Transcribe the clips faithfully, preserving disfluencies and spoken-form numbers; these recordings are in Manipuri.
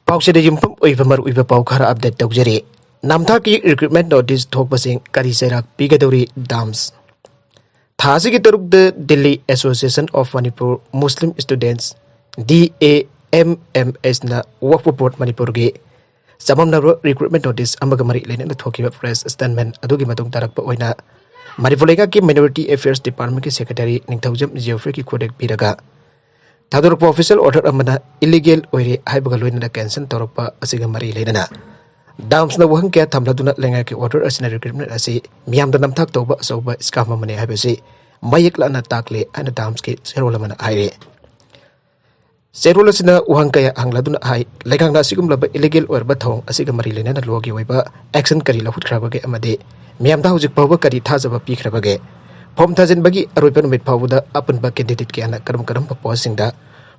ꯄꯥꯎꯁꯤꯗ ꯌꯨꯝꯐꯝ ꯑꯣꯏꯕ ꯃꯔꯨꯑꯣꯏꯕ ꯄꯥꯎ ꯈꯔ ꯑꯞꯗꯦꯠ ꯇꯧꯖꯔꯤ꯫ ꯅꯝꯊꯥꯛꯀꯤ ꯔꯤꯀ꯭ꯔꯨꯠꯃꯦꯟ ꯅꯣꯇꯤꯁ ꯊꯣꯛꯄꯁꯤꯡ ꯀꯔꯤ ꯆꯩꯔꯥꯛ ꯄꯤꯒꯗꯧꯔꯤ? ꯗꯥꯝꯁ꯫ ꯊꯥ ꯑꯁꯤꯒꯤ ꯇꯔꯨꯛꯇ Delhi association of Manipur Muslim students, D A M M ꯑꯦꯁꯅ ꯋꯛꯐ ꯕꯣꯔꯗ ꯃꯅꯤꯄꯨꯔꯒꯤ ꯆꯃꯝꯅꯕ ꯔꯤꯀ꯭ꯔꯨꯠꯃꯦꯟ ꯅꯣꯇꯤꯁ ꯑꯃꯒ ꯃꯔꯤ ꯂꯩꯅꯅ ꯊꯣꯛꯈꯤꯕ ꯄ꯭ꯔꯦꯁ ꯁ꯭ꯇꯦꯠꯃꯦꯟ ꯑꯗꯨꯒꯤ ꯃꯇꯨꯡ ꯇꯥꯔꯛꯄ ꯑꯣꯏꯅ ꯃꯅꯤꯄꯨꯔ ꯂꯩꯉꯥꯛꯀꯤ ꯃꯥꯏꯅꯣꯔꯤꯇꯤ ꯑꯦꯐꯤꯌꯔꯁ ꯗꯤꯄꯥꯔꯠꯃꯦꯟꯒꯤ ꯁꯦꯀ꯭ꯔꯦꯇꯔꯤ ꯅꯤꯡꯊꯧꯖꯝ ꯖꯤꯑꯣꯐ꯭ꯔꯤꯒꯤ ꯈꯨꯗꯦꯛ ꯄꯤꯔꯒ ꯊꯥꯗꯣꯔꯛꯄ ꯑꯣꯐꯤꯁꯤꯌꯦꯜ ꯑꯣꯔꯗꯔ ꯑꯃꯅ ꯏꯂꯤꯒꯦꯜ ꯑꯣꯏꯔꯦ ꯍꯥꯏꯕꯒ ꯂꯣꯏꯅꯅ ꯀꯦꯟꯁꯦꯜ ꯇꯧꯔꯛꯄ ꯑꯁꯤꯒ ꯃꯔꯤ ꯂꯩꯅꯅ ꯗꯥꯝꯁꯅ ꯋꯥꯍꯪ ꯀꯌꯥ ꯊꯝꯂꯗꯨꯅ ꯂꯩꯉꯥꯛꯀꯤ ꯑꯣꯔꯗꯔ ꯑꯁꯤꯅ ꯔꯤꯀ꯭ꯔꯨꯠꯃꯦꯟ ꯑꯁꯤ ꯃꯤꯌꯥꯝꯗ ꯅꯝꯊꯥꯛ ꯇꯧꯕ ꯑꯆꯧꯕ ꯁ꯭ꯀꯦꯝ ꯑꯃꯅꯤ ꯍꯥꯏꯕꯁꯤ ꯃꯌꯦꯛ ꯂꯥꯅ ꯇꯥꯛꯂꯦ ꯍꯥꯏꯅ ꯗꯥꯝꯁꯀꯤ ꯆꯦꯔꯣꯜ ꯑꯃꯅ ꯍꯥꯏꯔꯤ꯫ ꯆꯦꯔꯣꯜ ꯑꯁꯤꯅ ꯋꯥꯍꯪ ꯀꯌꯥ ꯍꯪꯂꯗꯨꯅ ꯍꯥꯏ, ꯂꯩꯉꯥꯛꯅ ꯑꯁꯤꯒꯨꯝꯂꯕ ꯏꯂꯤꯒꯦꯜ ꯑꯣꯏꯔꯕ ꯊꯧꯑꯣꯡ ꯑꯁꯤꯒ ꯃꯔꯤ ꯂꯩꯅꯅ ꯂꯣꯒꯤ ꯑꯣꯏꯕ ꯑꯦꯛꯁꯟ ꯀꯔꯤ ꯂꯧꯈꯠꯈ꯭ꯔꯕꯒꯦ ꯑꯃꯗꯤ ꯃꯤꯌꯥꯝꯗ ꯍꯧꯖꯤꯛ ꯐꯥꯎꯕ ꯀꯔꯤ ꯊꯥꯖꯕ ꯄꯤꯈ꯭ꯔꯕꯒꯦ? ꯐꯣꯔꯝ ꯊꯥꯖꯤꯟꯕꯒꯤ ꯑꯔꯣꯏꯕ ꯅꯨꯃꯤꯠ ꯐꯥꯎꯕꯗ ꯑꯄꯨꯟꯕ ꯀꯦꯟꯗꯤꯗꯦꯠ ꯀꯌꯥꯅ ꯀꯔꯝ ꯀꯔꯝꯕ ꯄꯣꯁꯁꯤꯡꯗ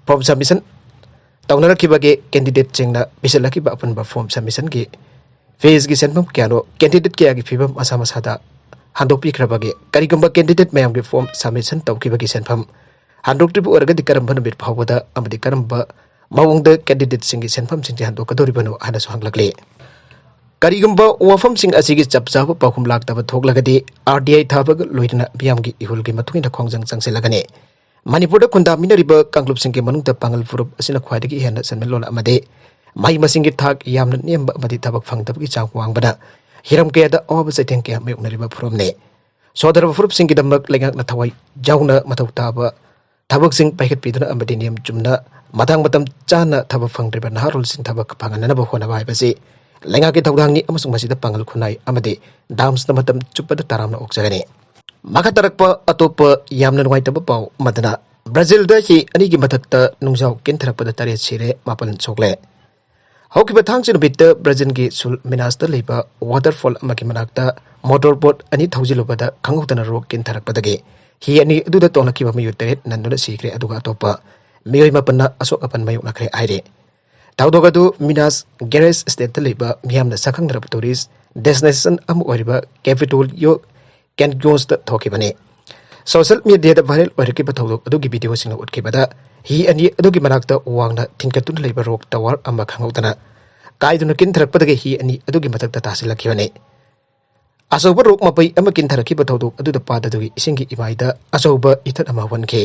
ꯐꯣꯔꯝ ꯁꯕꯃꯤꯁꯟ ꯇꯧꯅꯔꯛꯈꯤꯕꯒꯦ? ꯀꯦꯟꯗꯤꯗꯦꯠꯁꯤꯡꯅ ꯄꯤꯁꯤꯜꯂꯛꯈꯤꯕ ꯑꯄꯨꯟꯕ ꯐꯣꯔꯝ ꯁꯕꯃꯤꯁꯟꯒꯤ ꯐꯤꯁꯀꯤ ꯁꯦꯟꯐꯝ ꯀꯌꯥꯅꯣ? ꯀꯦꯟꯗꯤꯗꯦꯠ ꯀꯌꯥꯒꯤ ꯐꯤꯕꯝ ꯃꯁꯥ ꯃꯁꯥꯗ ꯍꯟꯗꯣꯛꯄꯤꯈ꯭ꯔꯕꯒꯦ? ꯀꯔꯤꯒꯨꯝꯕ ꯀꯦꯟꯗꯤꯗꯦꯠ ꯃꯌꯥꯝꯒꯤ ꯐꯣꯔꯝ ꯁꯕꯃꯤꯁꯟ ꯇꯧꯈꯤꯕꯒꯤ ꯁꯦꯟꯐꯝ ꯍꯟꯗꯣꯛꯇ꯭ꯔꯤꯕ ꯑꯣꯏꯔꯒꯗꯤ ꯀꯔꯝꯕ ꯅꯨꯃꯤꯠ ꯐꯥꯎꯕꯗ ꯑꯃꯗꯤ ꯀꯔꯝꯕ ꯃꯑꯣꯡꯗ ꯀꯦꯟꯗꯤꯗꯦꯠꯁꯤꯡꯒꯤ ꯁꯦꯟꯐꯝꯁꯤꯡꯁꯦ ꯍꯟꯗꯣꯛꯀꯗꯧꯔꯤꯕꯅꯣ ꯍꯥꯏꯅꯁꯨ ꯍꯪꯂꯛꯂꯤ꯫ ꯀꯔꯤꯒꯨꯝꯕ ꯋꯥꯐꯝꯁꯤꯡ ꯑꯁꯤꯒꯤ ꯆꯞ ꯆꯥꯕ ꯄꯥꯎꯈꯨꯝ ꯂꯥꯛꯇꯕ ꯊꯣꯛꯂꯒꯗꯤ ꯑꯥꯔ ꯇꯤ ꯑꯥꯏ ꯊꯥꯕꯒ ꯂꯣꯏꯅꯅ ꯃꯤꯌꯥꯝꯒꯤ ꯏꯍꯨꯜꯒꯤ ꯃꯇꯨꯡ ꯏꯟꯅ ꯈꯣꯡꯖꯪ ꯆꯪꯁꯤꯜꯂꯒꯅꯤ꯫ ꯃꯅꯤꯄꯨꯔꯗ ꯈꯨꯟꯗꯥꯃꯤꯟꯅꯔꯤꯕ ꯀꯥꯡꯂꯨꯞꯁꯤꯡꯒꯤ ꯃꯅꯨꯡꯗ ꯄꯥꯡꯒꯜ ꯐꯨꯔꯨꯞ ꯑꯁꯤꯅ ꯈ꯭ꯋꯥꯏꯗꯒꯤ ꯍꯦꯟꯅ ꯁꯦꯟꯃꯤꯠꯂꯣꯟ ꯑꯃꯗꯤ ꯃꯍꯩ ꯃꯁꯤꯡꯒꯤ ꯊꯥꯛ ꯌꯥꯝꯅ ꯅꯦꯝꯕ ꯑꯃꯗꯤ ꯊꯕꯛ ꯐꯪꯗꯕꯒꯤ ꯆꯥꯡ ꯋꯥꯡꯕꯅ ꯍꯤꯔꯝ ꯀꯌꯥꯗ ꯑꯋꯥꯕ ꯆꯩꯊꯦꯡ ꯀꯌꯥ ꯃꯥꯌꯣꯛꯅꯔꯤꯕ ꯐꯨꯔꯨꯞꯅꯤ꯫ ꯁꯣꯟꯊꯔꯕ ꯐꯨꯔꯨꯞꯁꯤꯡꯒꯤꯗꯃꯛ ꯂꯩꯉꯥꯛꯅ ꯊꯋꯥꯏ ꯌꯥꯎꯅ ꯃꯊꯧ ꯇꯥꯕ ꯊꯕꯛꯁꯤꯡ ꯄꯥꯏꯈꯠꯄꯤꯗꯨꯅ ꯑꯃꯗꯤ ꯅꯤꯌꯝ ꯆꯨꯝꯅ ꯃꯇꯥꯡ ꯃꯇꯝ ꯆꯥꯅ ꯊꯕꯛ ꯐꯪꯗ꯭ꯔꯤꯕ ꯅꯍꯥꯔꯣꯜꯁꯤꯡ ꯊꯕꯛ ꯐꯪꯍꯟꯅꯅꯕ ꯍꯣꯠꯅꯕ ꯍꯥꯏꯕꯁꯤ ꯂꯩꯉꯥꯛꯀꯤ ꯊꯧꯗꯥꯡꯅꯤ ꯑꯃꯁꯨꯡ ꯃꯁꯤꯗ ꯄꯥꯡꯒꯜ ꯈꯨꯟꯅꯥꯏ ꯑꯃꯗꯤ ꯗꯥꯝꯁꯅ ꯃꯇꯝ ꯆꯨꯞꯄꯗ ꯇꯔꯥꯝꯅ ꯑꯣꯛꯆꯒꯅꯤ꯫ ꯃꯈꯥ ꯇꯥꯔꯛꯄ ꯑꯇꯣꯞꯄ ꯌꯥꯝꯅ ꯅꯨꯡꯉꯥꯏꯇꯕ ꯄꯥꯎ ꯑꯃꯗꯅ ꯕ꯭ꯔꯥꯖꯤꯜꯗ ꯍꯤ ꯑꯅꯤꯒꯤ ꯃꯊꯛꯇ ꯅꯨꯡꯖꯥꯎ ꯀꯤꯟꯊꯔꯛꯄꯗ ꯇꯔꯦꯠ ꯁꯤꯔꯦ, ꯃꯥꯄꯟ ꯁꯣꯛꯂꯦ꯫ ꯍꯧꯈꯤꯕ ꯊꯥꯡꯖ ꯅꯨꯃꯤꯠꯇ ꯕ꯭ꯔꯥꯖꯤꯜꯒꯤ ꯁꯨꯜ ꯃꯤꯅꯥꯁꯇ ꯂꯩꯕ ꯋꯥꯇꯔꯐꯣꯜ ꯑꯃꯒꯤ ꯃꯅꯥꯛꯇ ꯃꯣꯇꯣꯔ ꯕꯣꯠ ꯑꯅꯤ ꯊꯧꯖꯤꯜꯂꯨꯕꯗ ꯈꯪꯍꯧꯗꯅ ꯔꯣꯛ ꯀꯤꯟꯊꯔꯛꯄꯗꯒꯤ ꯍꯤ ꯑꯅꯤ ꯑꯗꯨꯗ ꯇꯣꯡꯂꯛꯈꯤꯕ ꯃꯤꯑꯣꯏ ꯇꯔꯦꯠ ꯅꯟꯗꯨꯅ ꯁꯤꯈ꯭ꯔꯦ, ꯑꯗꯨꯒ ꯑꯇꯣꯞꯄ ꯃꯤꯑꯣꯏ ꯃꯥꯄꯟꯅ ꯑꯁꯣꯛ ꯑꯄꯟ ꯃꯥꯌꯣꯛꯅꯈ꯭ꯔꯦ ꯍꯥꯏꯔꯤ꯫ ꯊꯧꯗꯣꯛ ꯑꯗꯨ ꯃꯤꯅꯥꯁ ꯒꯦꯔꯦꯁ ꯁ꯭ꯇꯦꯠꯇ ꯂꯩꯕ ꯃꯤꯌꯥꯝꯅ ꯁꯛꯈꯪꯅꯔꯕ ꯇꯨꯔꯤꯁ ꯗꯦꯁꯇꯤꯅꯦꯁꯟ ꯑꯃ ꯑꯣꯏꯔꯤꯕ ꯀꯦꯄꯤꯇꯣꯂꯤꯌꯣ ꯀꯦꯟꯒꯣꯁꯇ ꯊꯣꯛꯈꯤꯕꯅꯤ꯫ ꯁꯣꯁꯤꯌꯦꯜ ꯃꯤꯗꯤꯌꯥꯗ ꯚꯥꯏꯔꯦꯜ ꯑꯣꯏꯔꯛꯈꯤꯕ ꯊꯧꯗꯣꯛ ꯑꯗꯨꯒꯤ ꯚꯤꯗꯤꯑꯣꯁꯤꯡꯅ ꯎꯠꯈꯤꯕꯗ ꯍꯤ ꯑꯅꯤ ꯑꯗꯨꯒꯤ ꯃꯅꯥꯛꯇ ꯋꯥꯡꯅ ꯊꯤꯟꯒꯠꯇꯨꯅ ꯂꯩꯕ ꯔꯣꯛ ꯇꯋꯥꯔ ꯑꯃ ꯈꯪꯍꯧꯗꯅ ꯀꯥꯏꯗꯨꯅ ꯀꯤꯟꯊꯔꯛꯄꯗꯒꯤ ꯍꯤ ꯑꯅꯤ ꯑꯗꯨꯒꯤ ꯃꯊꯛꯇ ꯇꯥꯁꯤꯜꯂꯛꯈꯤꯕꯅꯤ꯫ ꯑꯆꯧꯕ ꯔꯣꯛ ꯃꯄꯩ ꯑꯃ ꯀꯤꯟꯊꯔꯛꯈꯤꯕ ꯊꯧꯗꯣꯛ ꯑꯗꯨꯗ ꯄꯥꯠ ꯑꯗꯨꯒꯤ ꯏꯁꯤꯡꯒꯤ ꯏꯃꯥꯏꯗ ꯑꯆꯧꯕ ꯏꯊꯠ ꯑꯃ ꯍꯧꯍꯟꯈꯤ꯫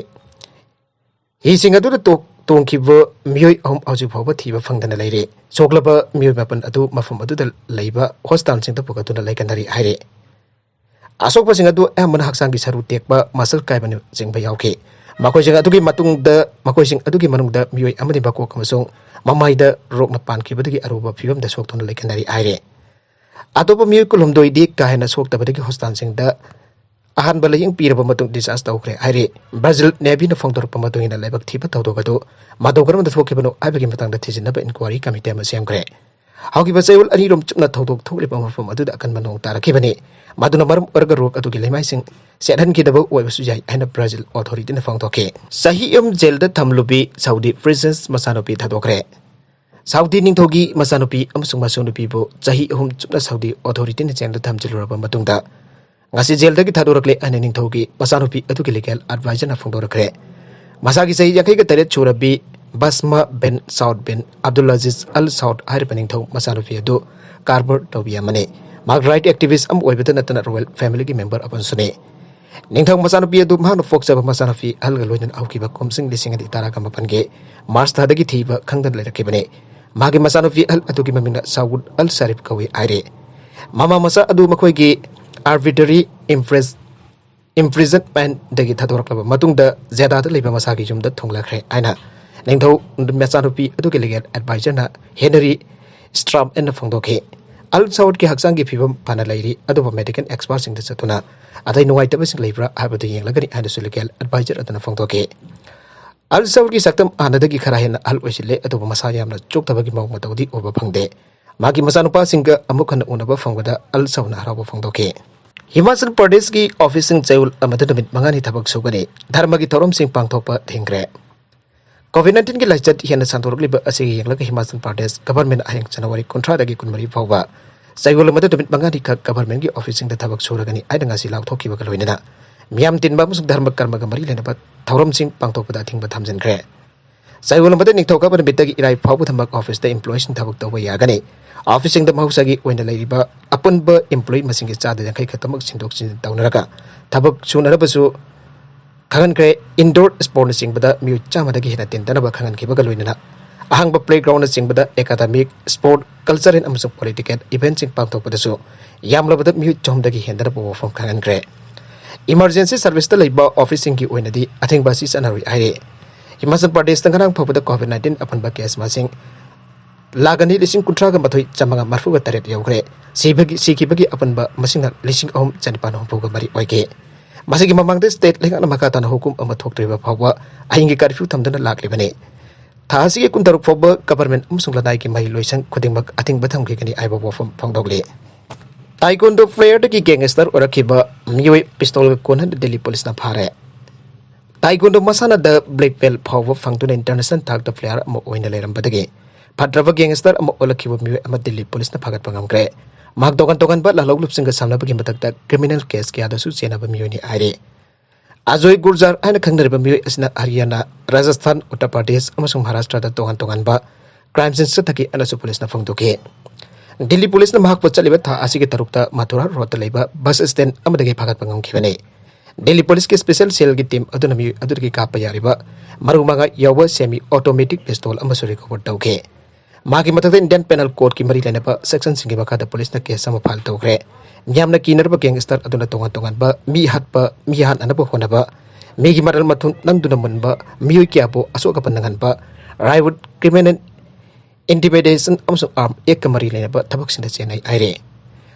ꯍꯤꯁꯤꯡ ꯑꯗꯨꯗ ꯇꯣꯛ-, ꯇꯣꯡꯈꯤꯕ ꯃꯤꯑꯣꯏ ꯑꯍꯨꯝ ꯍꯧꯖꯤꯛ ꯐꯥꯎꯕ ꯊꯤꯕ ꯐꯪꯗꯅ ꯂꯩꯔꯤ꯫ ꯁꯣꯛꯂꯕ ꯃꯤꯑꯣꯏ ꯃꯥꯄꯟ ꯑꯗꯨ ꯃꯐꯝ ꯑꯗꯨꯗ ꯂꯩꯕ ꯍꯣꯁꯄꯤꯇꯥꯜꯁꯤꯡꯗ ꯄꯨꯈꯠꯇꯨꯅ ꯂꯥꯌꯦꯡꯅꯔꯤ ꯍꯥꯏꯔꯤ꯫ ꯑꯁꯣꯛꯄꯁꯤꯡ ꯑꯗꯨ ꯑꯌꯥꯝꯕꯅ ꯍꯛꯆꯥꯡꯒꯤ ꯁꯔꯨ ꯇꯦꯛꯄ, ꯃꯁꯜ ꯀꯥꯏꯕꯅꯆꯤꯡꯕ ꯌꯥꯎꯈꯤ꯫ ꯃꯈꯣꯏꯁꯤꯡ ꯑꯗꯨꯒꯤ ꯃꯇꯨꯡꯗ, ꯃꯈꯣꯏꯁꯤꯡ ꯑꯗꯨꯒꯤ ꯃꯅꯨꯡꯗ ꯃꯤꯑꯣꯏ ꯑꯃꯗꯤ ꯃꯀꯣꯛ ꯑꯃꯁꯨꯡ ꯃꯃꯥꯏꯗ ꯔꯣꯛꯅ ꯄꯥꯟꯈꯤꯕꯗꯒꯤ ꯑꯔꯨꯕ ꯐꯤꯕꯝꯗ ꯁꯣꯛꯇꯨꯅ ꯂꯩꯈꯟꯅꯔꯤ ꯍꯥꯏꯔꯤ꯫ ꯑꯇꯣꯞꯄ ꯃꯤꯑꯣꯏ ꯀꯨꯟꯍꯨꯝꯗꯣꯏꯗꯤ ꯀꯥ ꯍꯦꯟꯅ ꯁꯣꯛꯇꯕꯗꯒꯤ ꯍꯣꯁꯄꯤꯇꯥꯜꯁꯤꯡꯗ ꯑꯍꯥꯟꯕ ꯂꯥꯌꯦꯡ ꯄꯤꯔꯕ ꯃꯇꯨꯡ ꯗꯤꯁꯆꯥꯔꯖ ꯇꯧꯈ꯭ꯔꯦ ꯍꯥꯏꯔꯤ꯫ ꯕ꯭ꯔꯥꯖꯤꯜ ꯅꯦꯚꯤꯅ ꯐꯣꯡꯗꯣꯔꯛꯄ ꯃꯇꯨꯡ ꯏꯟꯅ ꯂꯥꯏꯕꯛ ꯊꯤꯕ ꯊꯧꯗꯣꯛ ꯑꯗꯨ ꯃꯇꯧ ꯀꯔꯝꯅ ꯊꯣꯛꯈꯤꯕꯅꯣ ꯍꯥꯏꯕꯒꯤ ꯃꯇꯥꯡꯗ ꯊꯤꯖꯤꯟꯅꯕ ꯏꯟꯀ꯭ꯋꯥꯔꯤ ꯀꯃꯤꯇꯤ ꯑꯃ ꯁꯦꯝꯈ꯭ꯔꯦ꯫ ꯍꯧꯈꯤꯕ ꯆꯌꯣꯜ ꯑꯅꯤꯔꯣꯝ ꯆꯨꯞꯅ ꯊꯧꯗꯣꯛ ꯊꯣꯛꯂꯤꯕ ꯃꯐꯝ ꯑꯗꯨꯗ ꯑꯀꯟꯕ ꯅꯣꯡ ꯇꯥꯔꯛꯈꯤꯕꯅꯤ꯫ ꯃꯗꯨꯅ ꯃꯔꯝ ꯑꯣꯏꯔꯒ ꯔꯣꯛ ꯑꯗꯨꯒꯤ ꯂꯩꯃꯥꯏꯁꯤꯡ ꯆꯦꯠꯍꯟꯈꯤꯗꯕ ꯑꯣꯏꯕꯁꯨ ꯌꯥꯏ ꯍꯥꯏꯅ ꯕ꯭ꯔꯥꯖꯤꯜ ꯑꯣꯊꯣꯔꯤꯇꯤꯅ ꯐꯣꯡꯗꯣꯛꯈꯤ꯫ ꯆꯍꯤ ꯑꯍꯨꯝ ꯖꯦꯜꯗ ꯊꯝꯂꯨꯕꯤ ꯁꯥꯎꯗꯤ ꯄ꯭ꯔꯤꯟꯁꯦꯁ ꯃꯆꯥꯅꯨꯄꯤ ꯊꯥꯗꯣꯛꯈ꯭ꯔꯦ꯫ ꯁꯥꯎꯗꯤ ꯅꯤꯡꯊꯧꯒꯤ ꯃꯆꯥꯅꯨꯄꯤ ꯑꯃꯁꯨꯡ ꯃꯁꯨꯅꯨꯄꯤꯕꯨ ꯆꯍꯤ ꯑꯍꯨꯝ ꯆꯨꯞꯅ ꯁꯥꯎꯗꯤ ꯑꯣꯊꯣꯔꯤꯇꯤꯅ ꯖꯦꯜꯗ ꯊꯝꯖꯤꯜꯂꯨꯔꯕ ꯃꯇꯨꯡꯗ, ꯉꯁꯤ ꯖꯦꯜꯗꯒꯤ ꯊꯥꯗꯣꯔꯛꯂꯦ ꯍꯥꯏꯅ ꯅꯤꯡꯊꯧꯒꯤ ꯃꯆꯥꯅꯨꯄꯤ ꯑꯗꯨꯒꯤ ꯂꯤꯒꯦꯜ ꯑꯦꯗꯚꯥꯏꯖꯔꯅ ꯐꯣꯡꯗꯣꯔꯛꯈ꯭ꯔꯦ꯫ ꯃꯁꯥꯒꯤ ꯆꯍꯤ ꯌꯥꯡꯈꯩꯒ ꯇꯔꯦꯠ ꯁꯨꯔꯕꯤ ꯕꯁꯃꯥ ꯕꯤꯟ ꯁꯥꯎꯗ ꯕꯤꯟ ꯑꯕꯗꯨꯜ ꯑꯖꯤꯖ ꯑꯜ ꯁꯥꯎꯗ ꯍꯥꯏꯔꯤꯕ ꯅꯤꯡꯊꯧ ꯃꯆꯥꯅꯨꯄꯤ ꯑꯗꯨ ꯀꯥꯔꯕꯔ ꯇꯧꯕꯤ ꯑꯃꯅꯤ꯫ ꯃꯍꯥꯛ ꯔꯥꯏꯠ ꯑꯦꯛꯇꯤꯚꯤꯁ ꯑꯃ ꯑꯣꯏꯕꯇ ꯅꯠꯇꯅ ꯔꯣꯌꯦꯜ ꯐꯦꯃꯤꯂꯤꯒꯤ ꯃꯦꯝꯕꯔ ꯑꯃꯁꯨꯅꯤ꯫ ꯅꯤꯡꯊꯧ ꯃꯆꯥꯅꯨꯄꯤ ꯑꯗꯨ ꯃꯍꯥꯛꯅ ꯄꯣꯛꯆꯕ ꯃꯆꯥꯅꯨꯄꯤ ꯑꯍꯜꯒ ꯂꯣꯏꯅꯅ ꯍꯧꯈꯤꯕ ꯀꯨꯝꯁꯤꯡ ꯂꯤꯁꯤꯡ ꯑꯅꯤ ꯇꯔꯥꯒ ꯃꯥꯄꯟꯒꯤ ꯃꯥꯔꯆ ꯊꯥꯗꯒꯤ ꯊꯤꯕ ꯈꯪꯗꯅ ꯂꯩꯔꯛꯈꯤꯕꯅꯤ꯫ ꯃꯥꯒꯤ ꯃꯆꯥꯅꯨꯄꯤ ꯑꯍꯜ ꯑꯗꯨꯒꯤ ꯃꯃꯤꯡꯅ ꯁꯥꯎꯗ ꯑꯜ ꯁꯥꯔꯤꯐ ꯀꯧꯏ ꯍꯥꯏꯔꯤ꯫ ꯃꯃꯥ ꯃꯆꯥ ꯑꯗꯨ ꯃꯈꯣꯏꯒꯤ ꯑꯥꯔꯕꯤꯇꯔꯤ ꯏꯝꯄ꯭ꯔꯦꯁ-, ꯏꯝꯄ꯭ꯔꯤꯖꯟꯃꯦꯟꯗꯒꯤ ꯊꯥꯗꯣꯔꯛꯂꯕ ꯃꯇꯨꯡꯗ ꯖꯦꯗꯥꯗ ꯂꯩꯕ ꯃꯁꯥꯒꯤ ꯌꯨꯝꯗ ꯊꯨꯡꯂꯈ꯭ꯔꯦ ꯍꯥꯏꯅ ꯅꯤꯡꯊꯧ ꯃꯆꯥꯅꯨꯄꯤ ꯑꯗꯨꯒꯤ ꯂꯤꯒꯦꯜ ꯑꯦꯗꯚꯥꯏꯖꯔꯅ ꯍꯦꯅꯔꯤ ꯁ꯭ꯇ꯭ꯔꯥꯝ ꯑꯦꯟꯅ ꯐꯣꯡꯗꯣꯛꯈꯤ꯫ ꯑꯜ ꯁꯥꯎꯗꯀꯤ ꯍꯛꯆꯥꯡꯒꯤ ꯐꯤꯕꯝ ꯐꯅ ꯂꯩꯔꯤ, ꯑꯗꯨꯕꯨ ꯃꯦꯗꯤꯀꯦꯜ ꯑꯦꯛꯁꯄꯔꯠꯁꯤꯡꯗ ꯆꯠꯇꯨꯅ ꯑꯇꯩ ꯅꯨꯡꯉꯥꯏꯇꯕꯁꯤꯡ ꯂꯩꯕ꯭ꯔꯥ ꯍꯥꯏꯕꯗꯨ ꯌꯦꯡꯂꯒꯅꯤ ꯍꯥꯏꯅꯁꯨ ꯂꯤꯒꯦꯜ ꯑꯦꯗꯚꯥꯏꯖꯔ ꯑꯗꯨꯅ ꯐꯣꯡꯗꯣꯛꯈꯤ꯫ ꯑꯜ ꯁꯥꯎꯗꯀꯤ ꯁꯛꯇꯝ ꯍꯥꯟꯅꯗꯒꯤ ꯈꯔ ꯍꯦꯟꯅ ꯑꯍꯜ ꯑꯣꯏꯁꯤꯜꯂꯦ, ꯑꯗꯨꯕꯨ ꯃꯁꯥ ꯌꯥꯝꯅ ꯆꯣꯛꯊꯕꯒꯤ ꯃꯑꯣꯡ ꯃꯇꯧꯗꯤ ꯎꯕ ꯐꯪꯗꯦ꯫ ꯃꯥꯒꯤ ꯃꯆꯥꯅꯨꯄꯥꯁꯤꯡꯒ ꯑꯃꯨꯛ ꯍꯟꯅ ꯎꯅꯕ ꯐꯪꯕꯗ ꯑꯜ ꯁꯥꯎꯗꯅ ꯍꯔꯥꯎꯕ ꯐꯣꯡꯗꯣꯛꯈꯤ꯫ ꯍꯤꯃꯥꯆꯜ ꯄ꯭ꯔꯗꯦꯁꯀꯤ ꯑꯣꯐꯤꯁꯁꯤꯡ ꯆꯌꯣꯜ ꯑꯃꯗ ꯅꯨꯃꯤꯠ ꯃꯉꯥꯅꯤ ꯊꯕꯛ ꯁꯨꯒꯅꯤ꯫ ꯙꯔꯃꯒꯤ ꯊꯧꯔꯝꯁꯤꯡ ꯄꯥꯡꯊꯣꯛꯄ ꯊꯤꯡꯈ꯭ꯔꯦ꯫ ꯀꯣꯚꯤꯗ ꯅꯥꯏꯟꯇꯤꯟꯒꯤ ꯂꯥꯏꯆꯠ ꯍꯦꯟꯅ ꯁꯟꯗꯣꯔꯛꯂꯤꯕ ꯑꯁꯤꯒ ꯌꯦꯡꯂꯒ ꯍꯤꯃꯥꯆꯜ ꯄ꯭ꯔꯗꯦꯁ ꯒꯚꯔꯟꯃꯦꯟꯠ ꯍꯌꯦꯡ ꯖꯅꯋꯥꯔꯤ ꯀꯨꯟꯊ꯭ꯔꯥꯗꯒꯤ ꯀꯨꯟꯃꯔꯤ ꯐꯥꯎꯕ ꯆꯌꯣꯜ ꯑꯃꯗ ꯅꯨꯃꯤꯠ ꯃꯉꯥꯅꯤꯈꯛ ꯒꯚꯔꯟꯃꯦꯟꯠꯀꯤ ꯑꯣꯐꯤꯁꯁꯤꯡꯗ ꯊꯕꯛ ꯁꯨꯔꯒꯅꯤ ꯍꯥꯏꯅ ꯉꯁꯤ ꯂꯥꯎꯊꯣꯛꯈꯤꯕꯒ ꯂꯣꯏꯅꯅ ꯃꯤꯌꯥꯝ ꯇꯤꯟꯕ ꯑꯃꯁꯨꯡ ꯙꯔꯃ ꯀꯔꯃꯒ ꯃꯔꯤ ꯂꯩꯅꯕ ꯊꯧꯔꯝꯁꯤꯡ ꯄꯥꯡꯊꯣꯛꯄꯗ ꯑꯊꯤꯡꯕ ꯊꯝꯖꯤꯟꯈ꯭ꯔꯦ꯫ ꯆꯌꯣꯜ ꯑꯃꯗ ꯅꯤꯡꯊꯧꯀꯥꯕ ꯅꯨꯃꯤꯠꯇꯒꯤ ꯏꯔꯥꯏ ꯐꯥꯎꯕꯗꯃꯛ ꯑꯣꯐꯤꯁꯇ ꯏꯝꯄ꯭ꯂꯣꯌꯤꯁꯤꯡ ꯊꯕꯛ ꯇꯧꯕ ꯌꯥꯒꯅꯤ꯫ ꯑꯣꯐꯤꯁꯁꯤꯡꯗ ꯃꯍꯧꯁꯥꯒꯤ ꯑꯣꯏꯅ ꯂꯩꯔꯤꯕ ꯑꯄꯨꯟꯕ ꯏꯝꯄ꯭ꯂꯣꯌꯤ ꯃꯁꯤꯡꯒꯤ ꯆꯥꯗ ꯌꯥꯡꯈꯩ ꯈꯛꯇꯃꯛ ꯁꯤꯟꯗꯣꯛ ꯁꯤꯟꯖꯤꯟ ꯇꯧꯅꯔꯒ ꯊꯕꯛ ꯁꯨꯅꯅꯕꯁꯨ ꯈꯪꯍꯟꯈ꯭ꯔꯦ꯫ ꯏꯟꯗꯣꯔ ꯁ꯭ꯄꯣꯔꯠꯅꯆꯤꯡꯕꯗ ꯃꯤꯑꯣꯏ ꯆꯥꯝꯃꯗꯒꯤ ꯍꯦꯟꯅ ꯇꯤꯟꯗꯅꯕ ꯈꯪꯍꯟꯈꯤꯕꯒ ꯂꯣꯏꯅꯅ ꯑꯍꯥꯡꯕ ꯄ꯭ꯂꯦꯒ꯭ꯔꯥꯎꯟꯅꯆꯤꯡꯕꯗ ꯑꯦꯀꯥꯗꯃꯤꯛ, ꯁ꯭ꯄꯣꯔꯠ, ꯀꯜꯆꯔꯦꯜ ꯑꯃꯁꯨꯡ ꯄꯣꯂꯤꯇꯤꯀꯦꯜ ꯏꯚꯦꯟꯠꯁꯤꯡ ꯄꯥꯡꯊꯣꯛꯄꯗꯁꯨ ꯌꯥꯝꯂꯕꯗ ꯃꯤꯑꯣꯏ ꯆꯍꯨꯝꯗꯒꯤ ꯍꯦꯟꯗꯅꯕ ꯋꯥꯐꯝ ꯈꯪꯍꯟꯈ꯭ꯔꯦ꯫ ꯏꯃꯔꯖꯦꯟꯁꯤ ꯁꯔꯚꯤꯁꯇ ꯂꯩꯕ ꯑꯣꯐꯤꯁꯁꯤꯡꯒꯤ ꯑꯣꯏꯅꯗꯤ ꯑꯊꯤꯡꯕ ꯑꯁꯤ ꯆꯠꯅꯔꯣꯏ ꯍꯥꯏꯔꯤ꯫ ꯍꯤꯃꯥꯆꯜ ꯄ꯭ꯔꯗꯦꯁꯇ ꯉꯔꯥꯡ ꯐꯥꯎꯕꯗ ꯀꯣꯚꯤꯗ ꯅꯥꯏꯟꯇꯤꯟ ꯑꯄꯨꯟꯕ ꯀꯦꯁ ꯃꯁꯤꯡ ꯂꯥꯈ ꯑꯅꯤ ꯂꯤꯁꯤꯡ ꯀꯨꯟꯊ꯭ꯔꯥꯒ ꯃꯥꯊꯣꯏ ꯆꯥꯝꯃꯉꯥ ꯃꯔꯤꯐꯨꯒ ꯇꯔꯦꯠ ꯌꯧꯈ꯭ꯔꯦ꯫ ꯁꯤꯕꯒꯤ, ꯁꯤꯈꯤꯕꯒꯤ ꯑꯄꯨꯟꯕ ꯃꯁꯤꯡꯅ ꯂꯤꯁꯤꯡ ꯑꯍꯨꯝ ꯆꯅꯤꯄꯥꯟ ꯍꯨꯝꯐꯨꯒ ꯃꯔꯤ ꯑꯣꯏꯈꯤ꯫ ꯃꯁꯤꯒꯤ ꯃꯃꯥꯡꯗ ꯁ꯭ꯇꯦꯠ ꯂꯩꯉꯥꯛꯅ ꯃꯈꯥ ꯇꯥꯅ ꯍꯨꯀꯨꯝ ꯑꯃ ꯊꯣꯛꯇ꯭ꯔꯤꯕ ꯐꯥꯎꯕ ꯑꯍꯤꯡꯒꯤ ꯀꯔꯐ꯭ꯌꯨ ꯊꯝꯗꯨꯅ ꯂꯥꯛꯂꯤꯕꯅꯤ꯫ ꯊꯥ ꯑꯁꯤꯒꯤ ꯀꯨꯟꯇꯔꯨꯛ ꯐꯥꯎꯕ ꯒꯚꯔꯟꯃꯦꯟꯠ ꯑꯃꯁꯨꯡ ꯂꯅꯥꯏꯒꯤ ꯃꯍꯩ ꯂꯣꯏꯁꯪ ꯈꯨꯗꯤꯡꯃꯛ ꯑꯊꯤꯡꯕ ꯊꯝꯈꯤꯒꯅꯤ ꯍꯥꯏꯕ ꯋꯥꯐꯝ ꯐꯣꯡꯗꯣꯛꯂꯤ꯫ ꯇꯥꯏꯀꯣꯟꯗꯣ ꯄ꯭ꯂꯦꯌꯔꯗꯒꯤ ꯒꯦꯡꯒꯁꯇꯔ ꯑꯣꯏꯔꯛꯈꯤꯕ ꯃꯤꯑꯣꯏ ꯄꯤꯁꯇꯣꯜꯒ ꯀꯣꯟꯅꯅ ꯗꯤꯜꯂꯤ ꯄꯨꯂꯤꯁꯅ ꯐꯥꯔꯦ꯫ ꯇꯥꯏꯀꯣꯟꯗꯣ ꯃꯁꯥꯟꯅꯗ ꯕ꯭ꯂꯦꯛ ꯕꯦꯜꯠ ꯐꯥꯎꯕ ꯐꯪꯗꯨꯅ ꯏꯟꯇꯔꯅꯦꯁꯅꯦꯜ ꯊꯥꯛꯇ ꯄ꯭ꯂꯦꯌꯔ ꯑꯃ ꯑꯣꯏꯅ ꯂꯩꯔꯝꯕꯗꯒꯤ ꯐꯠꯇ꯭ꯔꯕ ꯒꯦꯡꯒꯁꯇꯔ ꯑꯃ ꯑꯣꯜꯂꯛꯈꯤꯕ ꯃꯤꯑꯣꯏ ꯑꯃ ꯗꯤꯜꯂꯤ ꯄꯨꯂꯤꯁꯅ ꯐꯥꯒꯠꯄ ꯉꯝꯈ꯭ꯔꯦ꯫ ꯃꯍꯥꯛ ꯇꯣꯉꯥꯟ ꯇꯣꯉꯥꯟꯕ ꯂꯥꯜꯍꯧꯂꯨꯞꯁꯤꯡꯒ ꯁꯝꯅꯕꯒꯤ ꯃꯊꯛꯇ ꯀ꯭ꯔꯤꯃꯤꯅꯦꯜ ꯀꯦꯁ ꯀꯌꯥꯗꯁꯨ ꯆꯦꯟꯅꯕ ꯃꯤꯑꯣꯏꯅꯤ ꯍꯥꯏꯔꯤ꯫ ꯑꯖꯣꯏ ꯒꯨꯔꯖꯥꯔ ꯍꯥꯏꯅ ꯈꯪꯅꯔꯤꯕ ꯃꯤꯑꯣꯏ ꯑꯁꯤꯅ ꯍꯔꯤꯌꯥꯅꯥ, ꯔꯥꯖꯁꯊꯥꯟ, ꯎꯠꯇꯔ ꯄ꯭ꯔꯗꯦꯁ ꯑꯃꯁꯨꯡ ꯃꯍꯥꯔꯥꯁꯇ꯭ꯔꯗ ꯇꯣꯉꯥꯟ ꯇꯣꯉꯥꯟꯕ ꯀ꯭ꯔꯥꯏꯝꯁꯤꯡ ꯆꯠꯊꯈꯤ ꯍꯥꯏꯅꯁꯨ ꯄꯨꯂꯤꯁꯅ ꯐꯣꯡꯗꯣꯛꯈꯤ꯫ ꯗꯤꯜꯂꯤ ꯄꯨꯂꯤꯁꯅ ꯃꯍꯥꯛꯄꯨ ꯆꯠꯂꯤꯕ ꯊꯥ ꯑꯁꯤꯒꯤ ꯇꯔꯨꯛꯇ ꯃꯊꯨꯔꯥ ꯔꯣꯗꯇ ꯂꯩꯕ ꯕꯁ ꯁ꯭ꯇꯦꯟꯗ ꯑꯃꯗꯒꯤ ꯐꯥꯒꯠꯄ ꯉꯝꯈꯤꯕꯅꯤ꯫ ꯗꯤꯜꯂꯤ ꯄꯨꯂꯤꯁꯀꯤ ꯁ꯭ꯄꯦꯁꯦꯜ ꯁꯦꯜꯒꯤ ꯇꯤꯝ ꯑꯗꯨꯅ ꯃꯤꯑꯣꯏ ꯑꯗꯨꯗꯒꯤ ꯀꯥꯞꯄ ꯌꯥꯔꯤꯕ ꯃꯔꯨ ꯃꯉꯥ ꯌꯥꯎꯕ ꯁꯦꯃꯤ ꯑꯣꯇꯣꯃꯦꯇꯤꯛ ꯄꯤꯁꯇꯣꯜ ꯑꯃꯁꯨ ꯔꯤꯀꯣꯚꯔ ꯇꯧꯈꯤ꯫ ꯃꯥꯒꯤ ꯃꯊꯛꯇ ꯏꯟꯗꯤꯌꯟ ꯄꯦꯅꯦꯜ ꯀꯣꯗꯀꯤ ꯃꯔꯤ ꯂꯩꯅꯕ ꯁꯦꯛꯁꯟꯁꯤꯡꯒꯤ ꯃꯈꯥꯗ ꯄꯨꯂꯤꯁꯅ ꯀꯦꯁ ꯑꯃ ꯐꯥꯏꯜ ꯇꯧꯈ꯭ꯔꯦ꯫ ꯃꯤꯌꯥꯝꯅ ꯀꯤꯅꯔꯕ ꯒꯦꯡꯒꯁꯇꯔ ꯑꯗꯨꯅ ꯇꯣꯉꯥꯟ ꯇꯣꯉꯥꯟꯕ ꯃꯤ ꯍꯥꯠꯄ, ꯃꯤ ꯍꯥꯠꯅꯅꯕ ꯍꯣꯠꯅꯕ, ꯃꯤꯒꯤ ꯃꯔꯜ ꯃꯊꯨꯝ ꯅꯝꯗꯨꯅ ꯃꯨꯟꯕ, ꯃꯤꯑꯣꯏ ꯀꯌꯥꯕꯨ ꯑꯁꯣꯛ ꯑꯄꯟ ꯅꯪꯍꯟꯕ, ꯔꯥꯏꯋꯨꯠ, ꯀ꯭ꯔꯤꯃꯤꯅꯦꯜ ꯏꯟꯇꯤꯃꯤꯗꯦꯁꯟ ꯑꯃꯁꯨꯡ ꯑꯥꯔꯝ ꯑꯦꯛꯀ ꯃꯔꯤ ꯂꯩꯅꯕ ꯊꯕꯛꯁꯤꯡꯗ ꯆꯦꯟꯅꯩ ꯍꯥꯏꯔꯤ꯫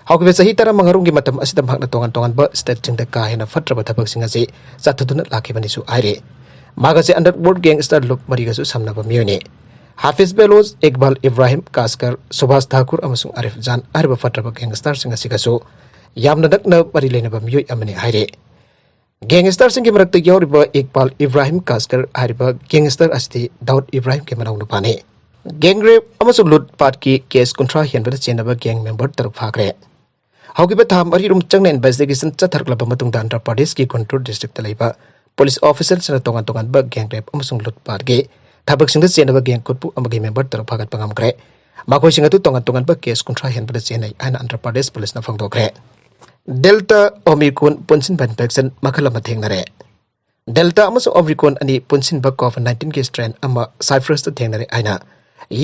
ꯍꯧꯈꯤꯕ ꯆꯍꯤ ꯇꯔꯥꯃꯉꯥꯔꯣꯝꯒꯤ ꯃꯇꯝ ꯑꯁꯤꯗ ꯃꯍꯥꯛꯅ ꯇꯣꯉꯥꯟ ꯇꯣꯉꯥꯟꯕ ꯁ꯭ꯇꯦꯠꯁꯤꯡꯗ ꯀꯥ ꯍꯦꯟꯅ ꯐꯠꯇ꯭ꯔꯕ ꯊꯕꯛꯁꯤꯡ ꯑꯁꯤ ꯆꯠꯊꯗꯨꯅ ꯂꯥꯛꯈꯤꯕꯅꯤꯁꯨ ꯍꯥꯏꯔꯤ꯫ ꯃꯍꯥꯛ ꯑꯁꯤ ꯑꯟꯗꯔꯋꯔꯜꯗ ꯒꯦꯡꯒꯁꯇꯔ ꯂꯨꯞ ꯃꯔꯤꯒꯁꯨ ꯁꯝꯅꯕ ꯃꯤꯑꯣꯏꯅꯤ꯫ ꯍꯥꯐꯤꯖ ꯕꯦꯂꯣꯆ, ꯏꯛꯕꯥꯜ ꯏꯕ꯭ꯔꯥꯍꯤꯝ ꯀꯥꯁꯀꯔ, ꯁꯨꯚꯥꯁ ꯊꯥꯀꯨꯔ ꯑꯃꯁꯨꯡ ꯑꯥꯔꯤꯐ ꯖꯥꯟ ꯍꯥꯏꯔꯤꯕ ꯐꯠꯇ꯭ꯔꯕ ꯒꯦꯡꯒꯁꯇꯔꯁꯤꯡ ꯑꯁꯤꯒꯁꯨ ꯌꯥꯝꯅ ꯅꯛꯅ ꯃꯔꯤ ꯂꯩꯅꯕ ꯃꯤꯑꯣꯏ ꯑꯃꯅꯤ ꯍꯥꯏꯔꯤ꯫ ꯒꯦꯡꯒꯁꯇꯔꯁꯤꯡꯒꯤ ꯃꯔꯛꯇ ꯌꯥꯎꯔꯤꯕ ꯏꯛꯕꯥꯜ ꯏꯕ꯭ꯔꯥꯍꯤꯝ ꯀꯥꯁꯀꯔ ꯍꯥꯏꯔꯤꯕ ꯒꯦꯡꯒꯁꯇꯔ ꯑꯁꯤꯗꯤ ꯗꯥꯎꯗ ꯏꯕ꯭ꯔꯥꯍꯤꯝꯒꯤ ꯃꯅꯥꯎꯅꯨꯄꯥꯅꯤ꯫ ꯒꯦꯡ ꯔꯦꯞ ꯑꯃꯁꯨꯡ ꯂꯨꯠ ꯄꯥꯠꯀꯤ ꯀꯦꯁ ꯀꯨꯟꯊ꯭ꯔꯥ ꯍꯦꯟꯕꯗ ꯆꯦꯟꯅꯕ ꯒꯦꯡ ꯃꯦꯝꯕꯔ ꯇꯔꯨꯛ ꯐꯥꯈ꯭ꯔꯦ꯫ ꯍꯧꯈꯤꯕ ꯊꯥ ꯃꯔꯤ ꯔꯣꯝ ꯆꯪꯅ ꯏꯟꯚꯦꯁꯇꯤꯒꯦꯁꯟ ꯆꯠꯊꯔꯛꯂꯕ ꯃꯇꯨꯡꯗ ꯑꯟꯙ꯭ꯔ ꯄ꯭ꯔꯗꯦꯁꯀꯤ ꯒꯨꯟꯇꯨꯔ ꯗꯤꯁꯇ꯭ꯔꯤꯛꯇ ꯂꯩꯕ ꯄꯨꯂꯤꯁ ꯑꯣꯐꯤꯁꯔꯁꯤꯡꯅ ꯇꯣꯉꯥꯟ ꯇꯣꯉꯥꯟꯕ ꯒꯦꯡ ꯔꯦꯞ ꯑꯃꯁꯨꯡ ꯂꯨꯠꯄꯥꯠꯀꯤ ꯊꯕꯛꯁꯤꯡꯗ ꯆꯦꯟꯅꯕ ꯒꯦꯡ ꯈꯨꯠꯄꯨ ꯑꯃꯒꯤ ꯃꯦꯝꯕꯔ ꯇꯔꯨꯛ ꯐꯥꯒꯠꯄ ꯉꯝꯈ꯭ꯔꯦ꯫ ꯃꯈꯣꯏꯁꯤꯡ ꯑꯗꯨ ꯇꯣꯉꯥꯟ ꯇꯣꯉꯥꯟꯕ ꯀꯦꯁ ꯀꯨꯟꯊ꯭ꯔꯥ ꯍꯦꯟꯕꯗ ꯆꯦꯟꯅꯩ ꯍꯥꯏꯅ ꯑꯟꯙ꯭ꯔ ꯄ꯭ꯔꯗꯦꯁ ꯄꯨꯂꯤꯁꯅ ꯐꯣꯡꯗꯣꯛꯈ꯭ꯔꯦ꯫ ꯗꯦꯜꯇꯥ ꯑꯣꯃꯤꯀ꯭ꯔꯣꯟ ꯄꯨꯟꯁꯤꯟꯕ ꯏꯟꯐꯦꯛꯁꯟ ꯃꯈꯜ ꯑꯃ ꯊꯦꯡꯅꯔꯦ꯫ ꯗꯦꯜꯇꯥ ꯑꯃꯁꯨꯡ ꯑꯣꯃꯤꯀ꯭ꯔꯣꯟ ꯑꯅꯤ ꯄꯨꯟꯁꯤꯟꯕ ꯀꯣꯚꯤꯗ ꯅꯥꯏꯟꯇꯤꯟꯒꯤ ꯁ꯭ꯇ꯭ꯔꯦꯟ ꯑꯃ ꯁꯥꯏꯄ꯭ꯔꯁꯇ ꯊꯦꯡꯅꯔꯦ ꯍꯥꯏꯅ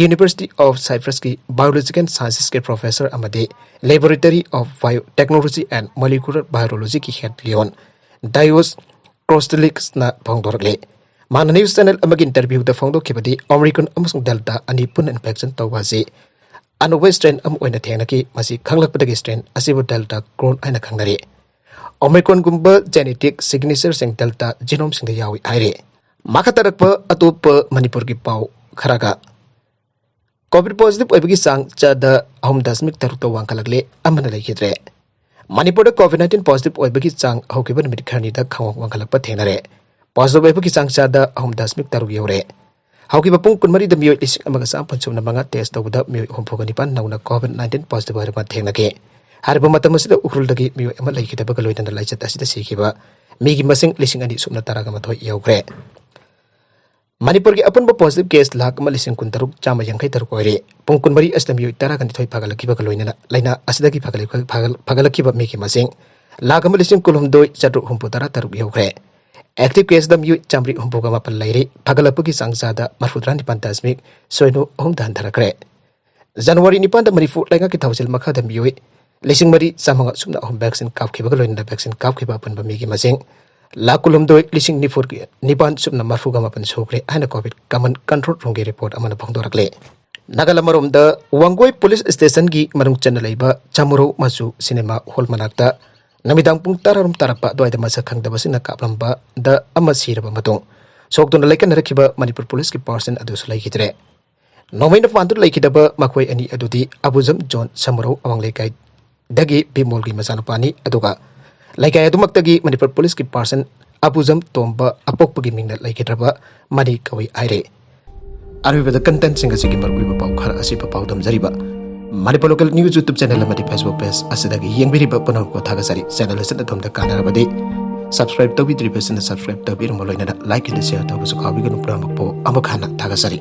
University of Cyprusꯀꯤ ꯕꯥꯏꯑꯣꯂꯣꯖꯤꯀꯦꯜ ꯁꯥꯏꯟꯁꯦꯁꯀꯤ ꯄ꯭ꯔꯣꯐꯦꯁꯔ ꯑꯃꯗꯤ Laboratory of Biotechnology and Molecular Virologyꯒꯤ ꯍꯦꯗ ꯂꯤꯑꯣꯟ ꯗꯥꯏꯑꯣꯁ ꯀ꯭ꯔꯣꯁꯇꯤꯂꯤꯛꯁꯅ ꯐꯣꯡꯗꯣꯔꯛꯂꯤ꯫ ꯃꯥꯅ ꯅ꯭ꯌꯨꯁ ꯆꯦꯅꯦꯜ ꯑꯃꯒꯤ ꯏꯟꯇꯔꯚ꯭ꯌꯨꯗ ꯐꯣꯡꯗꯣꯛꯈꯤꯕꯗꯤ ꯑꯣꯃꯤꯀ꯭ꯔꯣꯟ ꯑꯃꯁꯨꯡ ꯗꯦꯜꯇꯥ ꯑꯅꯤ ꯄꯨꯟꯅ ꯏꯟꯐꯦꯛꯁꯟ ꯇꯧꯕ ꯑꯁꯤ ꯑꯅꯧꯕ ꯁ꯭ꯇ꯭ꯔꯦꯟ ꯑꯃ ꯑꯣꯏꯅ ꯊꯦꯡꯅꯈꯤ꯫ ꯃꯁꯤ ꯈꯪꯂꯛꯄꯗꯒꯤ ꯁ꯭ꯇ꯭ꯔꯦꯟ ꯑꯁꯤꯕꯨ ꯗꯦꯜꯇꯥ ꯀ꯭ꯔꯣꯟ ꯍꯥꯏꯅ ꯈꯪꯅꯔꯤ꯫ ꯑꯣꯃꯤꯀ꯭ꯔꯣꯟꯒꯨꯝꯕ ꯖꯦꯅꯦꯇꯤꯛ ꯁꯤꯒꯅꯦꯆꯔꯁꯤꯡ ꯗꯦꯜꯇꯥ ꯖꯤꯅꯣꯝꯁꯤꯡꯗ ꯌꯥꯎꯏ ꯍꯥꯏꯔꯤ꯫ ꯃꯈꯥ ꯇꯥꯔꯛꯄ ꯑꯇꯣꯞꯄ ꯃꯅꯤꯄꯨꯔꯒꯤ ꯄꯥꯎ ꯈꯔꯒ, ꯀꯣꯚꯤꯗ ꯄꯣꯖꯤꯇꯤꯚ ꯑꯣꯏꯕꯒꯤ ꯆꯥꯡ ꯆꯥꯗ ꯑꯍꯨꯝ ꯗꯁꯃꯤꯛ ꯇꯔꯨꯛꯇ ꯋꯥꯡꯈꯠꯂꯛꯂꯦ, ꯑꯃꯅ ꯂꯩꯈꯤꯗ꯭ꯔꯦ꯫ ꯃꯅꯤꯄꯨꯔꯗ ꯀꯣꯚꯤꯗ ꯅꯥꯏꯟꯇꯤꯟ ꯄꯣꯖꯤꯇꯤꯚ ꯑꯣꯏꯕꯒꯤ ꯆꯥꯡ ꯍꯧꯈꯤꯕ ꯅꯨꯃꯤꯠ ꯈꯔꯅꯤꯗ ꯈꯪꯍꯣꯡ ꯋꯥꯡꯈꯠꯂꯛꯄ ꯊꯦꯡꯅꯔꯦ꯫ ꯄꯣꯖꯤꯇꯤꯚ ꯑꯣꯏꯕꯒꯤ ꯆꯥꯡ ꯆꯥꯗ ꯑꯍꯨꯝ ꯗꯁꯃꯤꯛ ꯇꯔꯨꯛ ꯌꯧꯔꯦ꯫ ꯍꯧꯈꯤꯕ ꯄꯨꯡ ꯀꯨꯟꯃꯔꯤꯗ ꯃꯤꯑꯣꯏ ꯂꯤꯁꯤꯡ ꯑꯃꯒ ꯆꯥꯃꯥꯄꯟ ꯁꯨꯞꯅ ꯃꯉꯥ ꯇꯦꯁ ꯇꯧꯕꯗ ꯃꯤꯑꯣꯏ ꯍꯨꯝꯐꯨꯒ ꯅꯤꯄꯥꯟ ꯅꯧꯅ ꯀꯣꯚꯤꯗ ꯅꯥꯏꯟꯇꯤꯟ ꯄꯣꯖꯤꯇꯤꯚ ꯑꯣꯏꯔꯛꯄ ꯊꯦꯡꯅꯈꯤ꯫ ꯍꯥꯏꯔꯤꯕ ꯃꯇꯝ ꯑꯁꯤꯗ ꯎꯈ꯭ꯔꯨꯜꯗꯒꯤ ꯃꯤꯑꯣꯏ ꯑꯃ ꯂꯩꯈꯤꯗꯕꯒ ꯂꯣꯏꯅꯅ ꯂꯥꯏꯆꯠ ꯑꯁꯤꯗ ꯁꯤꯈꯤꯕ ꯃꯤꯒꯤ ꯃꯁꯤꯡ ꯂꯤꯁꯤꯡ ꯑꯅꯤ ꯁꯨꯞꯅ ꯇꯔꯥꯒ ꯃꯥꯊꯣꯏ ꯌꯧꯈ꯭ꯔꯦ꯫ ꯃꯅꯤꯄꯨꯔꯒꯤ ꯑꯄꯨꯟꯕ ꯄꯣꯖꯤꯇꯤꯚ ꯀꯦꯁ ꯂꯥꯈ ꯑꯃ ꯂꯤꯁꯤꯡ ꯀꯨꯟꯇꯔꯨꯛ ꯆꯥꯝꯃ ꯌꯥꯡꯈꯩ ꯇꯔꯨꯛ ꯑꯣꯏꯔꯦ꯫ ꯄꯨꯡ ꯀꯨꯟꯃꯔꯤ ꯑꯁꯤꯗ ꯃꯤꯑꯣꯏ ꯇꯔꯥꯒ ꯅꯤꯊꯣꯏ ꯐꯒꯠꯂꯛꯈꯤꯕꯒ ꯂꯣꯏꯅꯅ ꯂꯥꯏꯅꯥ ꯑꯁꯤꯗꯒꯤ ꯐꯒꯠꯂꯛ-, ꯐꯒꯠ-, ꯐꯒꯠꯂꯛꯈꯤꯕ ꯃꯤꯒꯤ ꯃꯁꯤꯡ ꯂꯥꯈ ꯑꯃ ꯂꯤꯁꯤꯡ ꯀꯨꯟꯍꯨꯝꯗꯣꯏ ꯆꯥꯇ꯭ꯔꯨꯛ ꯍꯨꯝꯐꯨ ꯇꯔꯥ ꯇꯔꯨꯛ ꯌꯧꯈ꯭ꯔꯦ꯫ ꯑꯦꯛꯇꯤꯚ ꯀꯦꯁꯇ ꯃꯤꯑꯣꯏ ꯆꯥꯝꯃꯔꯤ ꯍꯨꯝꯐꯨꯒ ꯃꯥꯄꯟ ꯂꯩꯔꯤ꯫ ꯐꯒꯠꯂꯛꯄꯒꯤ ꯆꯥꯡ ꯆꯥꯗ ꯃꯔꯐꯨꯇꯔꯥ ꯅꯤꯄꯥꯟ ꯗꯁꯃꯤꯛ ꯁꯣꯏꯅꯣ ꯑꯍꯨꯝꯗ ꯍꯟꯊꯔꯛꯈ꯭ꯔꯦ꯫ ꯖꯅꯋꯥꯔꯤ ꯅꯤꯄꯥꯟꯗ ꯃꯅꯤꯄꯨꯔ ꯂꯩꯉꯥꯛꯀꯤ ꯊꯧꯁꯤꯜ ꯃꯈꯥꯗ ꯃꯤꯑꯣꯏ ꯂꯤꯁꯤꯡ ꯃꯔꯤ ꯆꯥꯝꯃꯉꯥ ꯁꯨꯞꯅ ꯑꯍꯨꯝ ꯚꯦꯛꯁꯤꯟ ꯀꯥꯞꯈꯤꯕꯒ ꯂꯣꯏꯅꯅ ꯚꯦꯛꯁꯤꯟ ꯀꯥꯞꯈꯤꯕ ꯑꯄꯨꯟꯕ ꯃꯤꯒꯤ ꯃꯁꯤꯡ ꯂꯥꯈ ꯀꯨꯟꯍꯨꯝꯗꯣꯏ ꯂꯤꯁꯤꯡ ꯅꯤꯐꯨ ꯅꯤꯄꯥꯟ ꯁꯨꯞꯅ ꯃꯔꯐꯨꯒ ꯃꯥꯄꯟ ꯁꯨꯈ꯭ꯔꯦ ꯍꯥꯏꯅ ꯀꯣꯚꯤꯗ ꯀꯃꯥꯟ ꯀꯟꯇ꯭ꯔꯣꯜ ꯔꯨꯝꯒꯤ ꯔꯤꯄꯣꯔꯠ ꯑꯃꯅ ꯐꯣꯡꯗꯣꯔꯛꯂꯦ꯫ ꯅꯥꯒꯥꯂꯦꯟ ꯑꯃꯔꯣꯝꯗ ꯋꯥꯡꯒꯣꯏ ꯄꯨꯂꯤꯁ ꯁ꯭ꯇꯦꯁꯟꯒꯤ ꯃꯅꯨꯡ ꯆꯟꯅ ꯂꯩꯕ ꯆꯥꯃꯨꯔꯧ ꯃꯆꯨ ꯁꯤꯅꯦꯃꯥ ꯍꯣꯜ ꯃꯅꯥꯛꯇ ꯅꯨꯃꯤꯗꯥꯡ ꯄꯨꯡ ꯇꯔꯥꯔꯣꯝ ꯇꯥꯔꯛꯄ ꯑꯗꯨꯋꯥꯏꯗ ꯃꯁꯛ ꯈꯪꯗꯕꯁꯤꯡꯅ ꯀꯥꯞꯂꯝꯕꯗ ꯑꯃ ꯁꯤꯔꯕ ꯃꯇꯨꯡ ꯁꯣꯛꯇꯨꯅ ꯂꯩꯀꯠꯅꯔꯛꯈꯤꯕ ꯃꯅꯤꯄꯨꯔ ꯄꯨꯂꯤꯁꯀꯤ ꯄꯥꯔꯁꯟ ꯑꯗꯨꯁꯨ ꯂꯩꯈꯤꯗ꯭ꯔꯦ꯫ ꯅꯣꯡꯃꯩꯅ ꯄꯥꯟꯗꯨꯅ ꯂꯩꯈꯤꯗꯕ ꯃꯈꯣꯏ ꯑꯅꯤ ꯑꯗꯨꯗꯤ ꯑꯕꯨꯖꯝ ꯖꯣꯟ ꯁꯃꯨꯔꯧ ꯑꯋꯥꯡ ꯂꯩꯀꯥꯏꯗꯒꯤ ꯕꯤꯃꯣꯜꯒꯤ ꯃꯆꯥꯅꯨꯄꯥꯅꯤ, ꯑꯗꯨꯒ ꯂꯩꯀꯥꯏ ꯑꯗꯨꯃꯛꯇꯒꯤ ꯃꯅꯤꯄꯨꯔ ꯄꯨꯂꯤꯁꯀꯤ ꯄꯥꯔꯁꯟ ꯑꯕꯨꯖꯝ ꯇꯣꯝꯕ ꯑꯄꯣꯛꯄꯒꯤ ꯃꯤꯡꯅ ꯂꯩꯈꯤꯗ꯭ꯔꯕ ꯃꯅꯤ ꯀꯧꯏ ꯍꯥꯏꯔꯤ꯫ ꯑꯔꯣꯏꯕꯗ ꯀꯟꯇꯦꯟꯁꯤꯡ ꯑꯁꯤꯒꯤ ꯃꯔꯨꯑꯣꯏꯕ ꯄꯥꯎ ꯈꯔ ꯑꯁꯤꯕꯨ ꯄꯥꯎꯗꯝꯖꯔꯤꯕ꯫ Manipur Local News YouTube channel ꯑꯃꯗꯤ Facebook page ꯑꯁꯤꯗꯒꯤ ꯌꯦꯡꯕꯤꯔꯤꯕ ꯄꯨꯝꯅꯃꯛꯄꯨ ꯊꯥꯒꯠꯆꯔꯤ꯫ Channel ꯑꯁꯤꯅ ꯑꯗꯣꯝꯗ ꯀꯥꯟꯅꯔꯕꯗꯤ subscribe ꯇꯧꯕꯤꯗ꯭ꯔꯤꯕꯁꯤꯅ subscribe ꯇꯧꯕꯤꯔꯝꯃꯨ, ꯂꯣꯏꯅꯅ like ꯑꯃꯗꯤ share ꯇꯧꯕꯁꯨ ꯀꯥꯎꯕꯤꯒꯅꯨ꯫ ꯄꯨꯝꯅꯃꯛꯄꯨ ꯑꯃꯨꯛ ꯍꯟꯅ ꯊꯥꯒꯠꯆꯔꯤ꯫